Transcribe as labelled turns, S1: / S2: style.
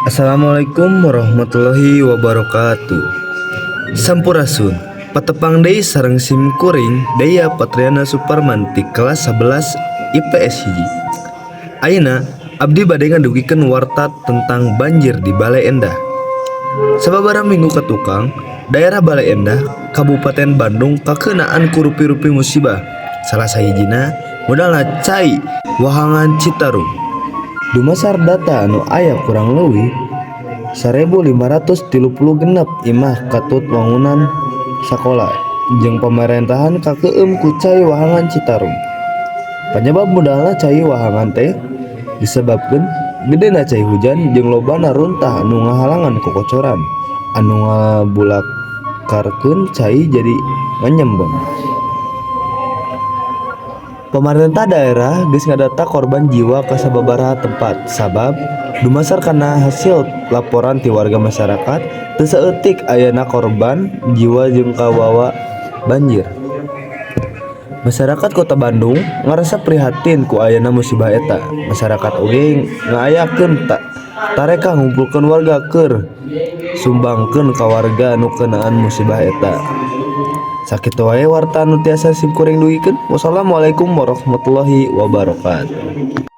S1: Assalamualaikum warahmatullahi wabarakatuh. Sampurasun. Patepang deui sareng sim kuring Dea Patriana Suparman ti kelas 11 IPS 1. Ayeuna abdi bade ngadugikeun warta tentang banjir di Baleendah. Sababaraha minggu ka tukang, daerah Baleendah, Kabupaten Bandung, kakeunaan ku rupi-rupi musibah. Salah sahijina mudalna cai wahangan Citarum. Dumasar data anu aya, kurang leuwih 1536 imah katut wangunan sakola jeung pamarentahan kakeueum ku cai wahangan Citarum. Panyabab mudalna cai wahangan teh disebabkeun gedena cai hujan jeung lobana runtah anu ngahalangan kokocoran anu ngabulakarkeun cai jadi nganyembeng. Pamarentah daerah geus ngadata korban jiwa ka sababaraha tempat, sabab dumasar kana hasil laporan ti warga masyarakat teu saeutik ayana korban jiwa jeung kabawa banjir. Masyarakat Kota Bandung ngarasa prihatin ku ayana musibah eta. Masyarakat oge ngaayakeun tarekah ngumpulkeun warga keur sumbangkeun ka warga nu keunaan musibah eta. Sakitu wae warta anu tiasa simkuring dugikeun. Wassalamualaikum warahmatullahi wabarakatuh.